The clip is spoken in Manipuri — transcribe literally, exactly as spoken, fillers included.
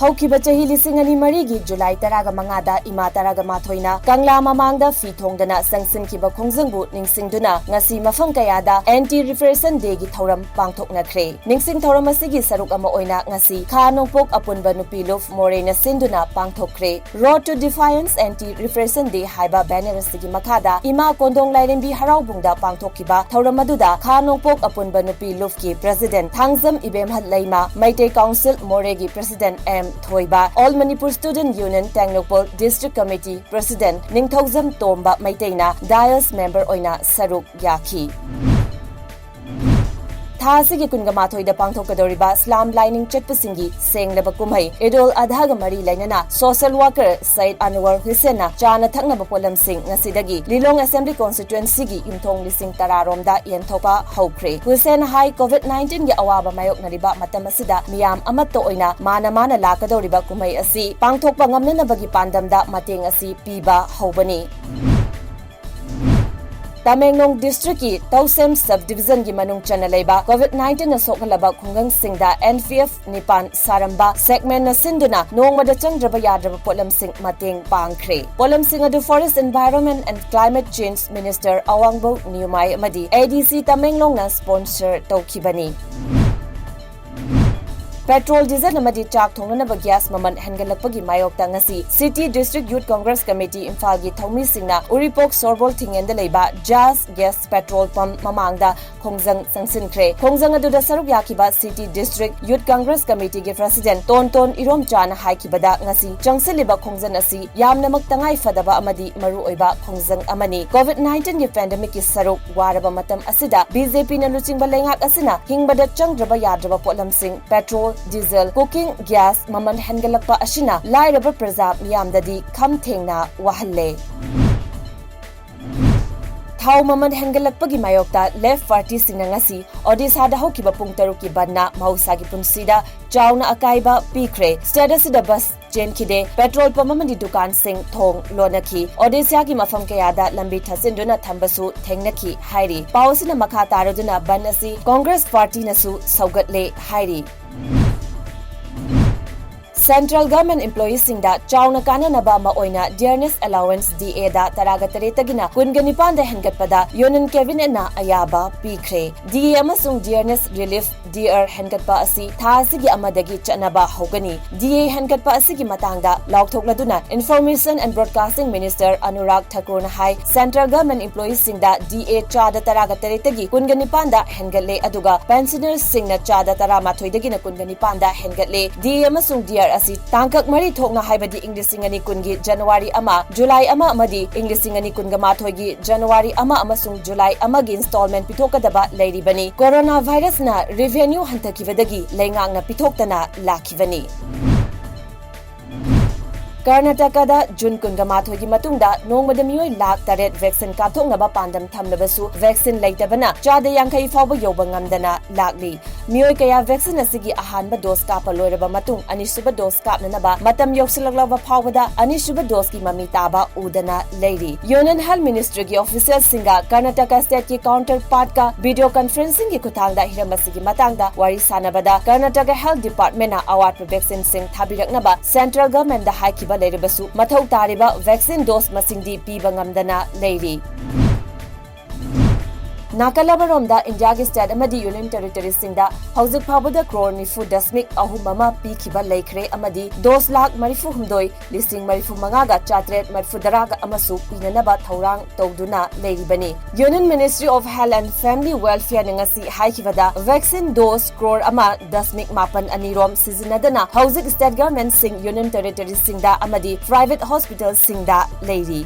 ꯍꯧꯈꯤꯕ ꯆꯍꯤ ꯂꯤꯁꯤꯡ ꯑꯅꯤ ꯃꯔꯤꯒꯤ ꯖꯨꯂꯥꯏ ꯇꯔꯥꯒ ꯃꯉꯥꯗ ꯏꯃꯥ ꯇꯔꯥꯒ ꯃꯥꯊꯣꯏꯅ ꯀꯪꯂꯥ ꯃꯃꯥꯡꯗ ꯐꯤ ꯊꯣꯡꯗꯅ ꯆꯪꯁꯤꯟꯈꯤꯕ ꯈꯣꯡꯖꯪꯕꯨ ꯅꯤꯡꯁꯤꯡꯗꯨꯅ ꯉꯁꯤ ꯃꯐꯝ ꯀꯌꯥꯗ Anti Repression Day ꯒꯤ ꯊꯧꯔꯝ ꯄꯥꯡꯊꯣꯛꯅꯈ꯭ꯔꯦ꯫ ꯅꯤꯡꯁꯤꯡ ꯊꯧꯔꯝ ꯑꯁꯤꯒꯤ ꯁꯔꯨꯛ ꯑꯃ ꯑꯣꯏꯅ ꯉꯁꯤ ꯈꯥ ꯅꯣꯡꯄꯣꯛ ꯑꯄꯨꯟꯕ ꯅꯨꯄꯤ ꯂꯨꯞ ꯃꯣꯔꯦꯅ ꯁꯤꯟꯗꯨꯅ ꯄꯥꯡꯊꯣꯛꯈ꯭ꯔꯦ꯫ Road to Defiance Anti Repression Day ꯍꯥꯏꯕ banner ꯑꯁꯤꯒꯤ ꯃꯈꯥꯗ ꯏꯃꯥ ꯀꯣꯟꯗꯣꯡ ꯂꯥꯏꯔꯦꯝꯕꯤ ꯍꯔꯥꯎꯕꯨꯡꯗ ꯄꯥꯡꯊꯣꯛꯈꯤꯕ ꯊꯧꯔꯝ ꯑꯗꯨꯗ ꯈꯥ ꯅꯣꯡꯄꯣꯛ ꯑꯄꯨꯟꯕ ꯅꯨꯄꯤ ꯂꯨꯞꯀꯤ President ꯊꯥꯡꯖꯝ ꯏꯕꯦꯝꯍꯜ ꯂꯩꯃ, ꯃꯩꯇꯩ Council ꯃꯣꯔꯦꯒꯤ President M Thoiba, All Manipur Student Union Tengnoupal District Committee President Ningthoujam Tomba ꯃꯩꯇꯩꯅ dais member ꯑꯣꯏꯅ ꯁꯔꯨꯛ ꯌꯥꯈꯤ꯫ ꯊꯥ ꯑꯁꯤꯒꯤ ꯀꯨꯟꯒ ꯃꯥꯊꯣꯏꯗ ꯄꯥꯡꯊꯣꯛꯀꯗꯧꯔꯤꯕ ꯏꯁꯂꯥꯝ ꯂꯥꯏꯅꯤꯡ ꯆꯠꯄꯁꯤꯡꯒꯤ ꯁꯦꯡꯂꯕ ꯀꯨꯝꯍꯩ ꯏꯗ ꯎꯜ ꯑꯙꯥꯒ ꯃꯔꯤ ꯂꯩꯅꯅ social worker ꯁꯌꯤꯗ ꯑꯅꯋꯔ ꯍꯨꯁꯦꯟꯅ ꯆꯥꯅ ꯊꯛꯅꯕ ꯄꯣꯠꯂꯝꯁꯤꯡ ꯉꯁꯤꯗꯒꯤ ꯂꯤꯂꯣꯡ Assembly Constituency ꯒꯤ ꯌꯨꯝꯊꯣꯡ ꯂꯤꯁꯤꯡ ꯇꯔꯥ ꯔꯣꯝꯗ ꯌꯦꯟꯊꯣꯛꯄ ꯍꯧꯈ꯭ꯔꯦ꯫ ꯍꯨꯁꯦꯟ ꯍꯥꯏ, COVID nineteen ꯒꯤ ꯑꯋꯥꯕ ꯃꯥꯌꯣꯛꯅꯔꯤꯕ ꯃꯇꯝ ꯑꯁꯤꯗ ꯃꯤꯌꯥꯝ ꯑꯃꯠꯇ ꯑꯣꯏꯅ ꯃꯥꯅ ꯃꯥꯅ ꯂꯥꯛꯀꯗꯧꯔꯤꯕ ꯀꯨꯝꯍꯩ ꯑꯁꯤ ꯄꯥꯡꯊꯣꯛꯄ ꯉꯝꯅꯅꯕꯒꯤ ꯄꯥꯟꯗꯝꯗ ꯃꯇꯦꯡ ꯑꯁꯤ ꯄꯤꯕ ꯍꯧꯕꯅꯤ꯫ ꯇꯃꯦꯡꯂꯣꯡ district ꯀꯤ ꯇꯧꯁꯦꯝ sub division ꯒꯤ ꯃꯅꯨꯡ ꯆꯟꯅ ꯂꯩꯕ COVID nineteen ꯅ ꯁꯣꯛꯍꯜꯂꯕ ꯈꯨꯡꯒꯪꯁꯤꯡꯗ N P F ꯅꯤꯄꯥꯟ ꯁꯥꯔꯝꯕ segment ꯅ ꯁꯤꯟꯗꯨꯅ ꯅꯣꯡꯃꯗ ꯆꯪꯗ꯭ꯔꯕ ꯌꯥꯗ꯭ꯔꯕ ꯄꯣꯠꯂꯝꯁꯤꯡ ꯃꯇꯦꯡ ꯄꯥꯡꯈ꯭ꯔꯦ꯫ ꯄꯣꯠꯂꯝꯁꯤꯡ ꯑꯗꯨ Forest, Environment and Climate Change Minister ꯑꯋꯥꯡꯕꯧ ꯅꯤꯌꯨꯃꯥꯏ ꯑꯃꯗꯤ A D C ꯇꯃꯦꯡꯂꯣꯡꯅ sponsor ꯇꯧꯈꯤꯕꯅꯤ꯫ Petrol, diesel ꯑꯃꯗꯤ ꯆꯥꯛ ꯊꯣꯡꯅꯅꯕ gas ꯃꯃꯜ ꯍꯦꯟꯒꯠꯂꯛꯄꯒꯤ ꯃꯥꯌꯣꯛꯇ ꯉꯁꯤ City District Youth Congress Committee ꯏꯝꯐꯥꯜꯒꯤ ꯊꯧꯃꯤꯁꯤꯡꯅ ꯎꯔꯤꯄꯣꯛ ꯁꯣꯔꯕꯣꯜ ꯊꯤꯡꯉꯦꯟꯗ ꯂꯩꯕ Jazz gas petrol pump ꯃꯃꯥꯡꯗ ꯈꯣꯡꯖꯪ ꯆꯪꯁꯤꯟꯈ꯭ꯔꯦ꯫ ꯈꯣꯡꯖꯪ ꯑꯗꯨꯗ ꯁꯔꯨꯛ ꯌꯥꯈꯤꯕ City District Youth Congress Committee ꯒꯤ President ꯇꯣꯟꯇꯣꯟ ꯏꯔꯣꯝꯆꯥꯅ ꯍꯥꯏꯈꯤꯕꯗ, ꯉꯁꯤ ꯆꯪꯁꯤꯜꯂꯤꯕ ꯈꯣꯡꯖꯪ ꯑꯁꯤ ꯌꯥꯝꯅꯃꯛ ꯇꯉꯥꯏ ꯐꯗꯕ ꯑꯃꯗꯤ ꯃꯔꯨꯑꯣꯏꯕ ꯈꯣꯡꯖꯪ ꯑꯃꯅꯤ꯫ COVID nineteen ꯒꯤ pandemic ꯀꯤ ꯁꯔꯨꯛ ꯋꯥꯔꯕ ꯃꯇꯝ ꯑꯁꯤꯗ B J P ꯅ ꯂꯨꯆꯤꯡꯕ ꯂꯩꯉꯥꯛ ꯑꯁꯤꯅ ꯍꯤꯡꯕꯗ ꯆꯪꯗ꯭ꯔꯕ ꯌꯥꯗ꯭ꯔꯕ ꯄꯣꯠꯂꯝꯁꯤꯡ, petrol, diesel, cooking gas ꯃꯃꯜ ꯍꯦꯟꯒꯠꯂꯛꯄ ꯑꯁꯤꯅ ꯂꯥꯏꯔꯕ ꯄ꯭ꯔꯖꯥ ꯃꯤꯌꯥꯝꯗꯗꯤ ꯈꯝ ꯊꯦꯡꯅ ꯋꯥꯍꯜꯂꯦ꯫ ꯊꯥꯎ ꯃꯃꯜ ꯍꯦꯟꯒꯠꯂꯛꯄꯒꯤ ꯃꯥꯌꯣꯛꯇ Left Party ꯁꯤꯡꯅ ꯉꯁꯤ ꯑꯣꯗꯤꯁꯥꯗ ꯍꯧꯈꯤꯕ ꯄꯨꯡ ꯇꯔꯨꯛꯀꯤ ꯕꯟꯅ ꯃꯍꯧꯁꯥꯒꯤ ꯄꯨꯟꯁꯤꯗ ꯆꯥꯎꯅ ꯑꯀꯥꯏꯕ ꯄꯤꯈ꯭ꯔꯦ꯫ State ꯑꯁꯤꯗ bus ꯆꯦꯟꯈꯤꯗꯦ꯫ Petrol pump ꯑꯃꯗꯤ ꯗꯨꯀꯥꯟꯁꯤꯡ ꯊꯣꯡ ꯂꯣꯟꯅꯈꯤ꯫ ꯑꯣꯗꯤꯁꯥꯒꯤ ꯃꯐꯝ ꯀꯌꯥꯗ ꯂꯝꯕꯤ ꯊꯠꯆꯤꯟꯗꯨꯅ ꯊꯝꯕꯁꯨ ꯊꯦꯡꯅꯈꯤ ꯍꯥꯏꯔꯤ꯫ ꯄꯥꯎ ꯑꯁꯤꯅ ꯃꯈꯥ ꯇꯥꯔꯗꯨꯅ ꯕꯟ ꯑꯁꯤ Congress Party ꯅꯁꯨ ꯁꯧꯒꯠꯂꯦ ꯍꯥꯏꯔꯤ꯫ Central Government employeesꯁꯤꯡꯗ ꯆꯥꯎꯅ ꯀꯥꯟꯅꯅꯕ ꯑꯃ ꯑꯣꯏꯅ dearness allowance D A ꯗ ꯇꯔꯥꯒ ꯇꯔꯦꯠꯇꯒꯤꯅ ꯀꯨꯟꯒ ꯅꯤꯄꯥꯟꯗ ꯍꯦꯟꯒꯠꯄꯗ Union Cabinetꯅ ꯑꯌꯥꯕ ꯄꯤꯈ꯭ꯔꯦ꯫ D A ꯑꯃꯁꯨꯡ dearness relief, dear, ꯍꯦꯟꯒꯠꯄ ꯑꯁꯤ ꯊꯥ ꯑꯁꯤꯒꯤ ꯑꯃꯗꯒꯤ ꯆꯠꯅꯕ ꯍꯧꯒꯅꯤ꯫ D A ꯍꯦꯟꯒꯠꯄ ꯑꯁꯤꯒꯤ ꯃꯇꯥꯡꯗ ꯂꯥꯎꯊꯣꯛꯂꯗꯨꯅ Information and Broadcasting Minister Anurag ꯊꯥꯀꯨꯔꯅ high, Central Government employeesꯁꯤꯡꯗ D A ꯆꯥꯗ ꯇꯔꯥꯒ ꯇꯔꯦꯠꯇꯒꯤ ꯀꯨꯟꯒ ꯅꯤꯄꯥꯟꯗ ꯍꯦꯟꯒꯠꯂꯦ, ꯑꯗꯨꯒ pensionersꯁꯤꯡꯅ ꯆꯥꯗ ꯇꯔꯥꯃꯥꯊꯣꯏꯗꯒꯤꯅ ꯀꯨꯟꯒ ꯅꯤꯄꯥꯟꯗ ꯍꯦꯟꯒꯠꯂꯦ꯫ D A ꯑꯃꯁꯨꯡ dear ꯑꯁꯤ ꯇꯥꯡꯀꯛ ꯃꯔꯤ ꯊꯣꯛꯅ, ꯍꯥꯏꯕꯗꯤ ꯏꯪ ꯂꯤꯁꯤꯡ ꯑꯅꯤ ꯀꯨꯟꯒꯤ January ꯑꯃ, July ꯑꯃ ꯑꯃꯗꯤ ꯏꯪ ꯂꯤꯁꯤꯡ ꯑꯅꯤ ꯀꯨꯟꯒ ꯃꯥꯊꯣꯏꯒꯤ January ꯑꯃ ꯑꯃꯁꯨꯡ July ꯑꯃꯒꯤ installment ꯄꯤꯊꯣꯛꯀꯗꯕ ꯂꯩꯔꯤꯕꯅꯤ꯫ Coronavirusꯅ revenue ꯍꯟꯊꯈꯤꯕꯗꯒꯤ ꯂꯩꯉꯥꯛꯅ ꯄꯤꯊꯣꯛꯇꯅ ꯂꯥꯛꯈꯤꯕꯅꯤ꯫ ꯀꯔꯅꯥꯇꯀꯥꯗ June ꯀꯨꯟꯒ ꯃꯥꯊꯣꯏꯒꯤ ꯃꯇꯨꯡꯗ ꯅꯣꯡꯃꯗ ꯃꯤꯑꯣꯏ ꯂꯥꯈ ꯇꯔꯦꯠ vaccine ꯀꯥꯞꯊꯣꯛꯅꯕ ꯄꯥꯟꯗꯝ ꯊꯝꯂꯕꯁꯨ vaccine ꯂꯩꯇꯕꯅ ꯆꯥꯗ ꯌꯥꯡꯈꯩ ꯐꯥꯎꯕ ꯌꯧꯕ ꯉꯝꯗꯅ ꯂꯥꯛꯂꯤ꯫ ꯃꯤꯑꯣꯏ ꯀꯌꯥ vaccine ꯑꯁꯤꯒꯤ ꯑꯍꯥꯟꯕ dose ꯀꯥꯞꯄ ꯂꯣꯏꯔꯕ ꯃꯇꯨꯡ ꯑꯅꯤꯁꯨꯕ dose ꯀꯥꯞꯅꯅꯕ ꯃꯇꯝ ꯌꯧꯁꯤꯜꯂꯛꯂꯕ ꯐꯥꯎꯕꯗ ꯑꯅꯤꯁꯨꯕ doseꯀꯤ ꯃꯃꯤ ꯇꯥꯕ ꯎꯗꯅ ꯂꯩꯔꯤ꯫ Union Health Ministryꯒꯤ officialꯁꯤꯡꯒ Karnataka stateꯀꯤ counterpartꯀ video conferencingꯒꯤ ꯈꯨꯠꯊꯥꯡꯗ ꯍꯤꯔꯝ ꯑꯁꯤꯒꯤ ꯃꯇꯥꯡꯗ ꯋꯥꯔꯤ ꯁꯥꯟꯅꯕꯗ Karnataka Health Departmentꯅ ꯑꯋꯥꯠꯄ vaccineꯁꯤꯡ ꯊꯥꯕꯤꯔꯛꯅꯕ Central Governmentꯗ ꯍꯥꯏꯈꯤꯕ ꯂꯩꯔꯕꯁꯨ ꯃꯊꯧ ꯇꯥꯔꯤꯕ vaccine dose ꯃꯁꯤꯡꯗꯤ ꯄꯤꯕ ꯉꯝꯗꯅ ꯂꯩꯔꯤ꯫ ꯅꯥꯀꯜ ꯑꯃꯔꯣꯝꯗ ꯏꯟꯗꯤꯌꯥꯒꯤ state ꯑꯃꯗꯤ union territoriesꯁꯤꯡꯗ ꯍꯧꯖꯤꯛ ꯐꯥꯎꯕꯗ crore ꯅꯤꯐꯨ ꯗꯁꯃꯤꯛ ꯑꯍꯨꯝ ꯑꯃ ꯄꯤꯈꯤꯕ ꯂꯩꯈ꯭ꯔꯦ ꯑꯃꯗꯤ dose ꯂꯥꯈ ꯃꯔꯤꯐꯨ ꯍꯨꯝꯗꯣꯏ ꯂꯤꯁꯤꯡ ꯃꯔꯤꯐꯨ ꯃꯉꯥꯒ ꯆꯥꯇ꯭ꯔꯦꯠ ꯃꯔꯤꯐꯨ ꯇꯔꯥꯒ ꯑꯃꯁꯨ ꯄꯤꯅꯅꯕ ꯊꯧꯔꯥꯡ ꯇꯧꯗꯨꯅ ꯂꯩꯔꯤꯕꯅꯤ꯫ Union Ministry of Health and Family Welfareꯅ ꯉꯁꯤ ꯍꯥꯏꯈꯤꯕꯗ vaccine dose crore ꯑꯃ ꯗꯁꯃꯤꯛ ꯃꯥꯄꯟ ꯑꯅꯤ ꯔꯣꯝ ꯁꯤꯖꯤꯟꯅꯗꯅ ꯍꯧꯖꯤꯛ state governmentꯁꯤꯡ, union territoriesꯁꯤꯡꯗ ꯑꯃꯗꯤ private hospitalꯁꯤꯡꯗ ꯂꯩꯔꯤ꯫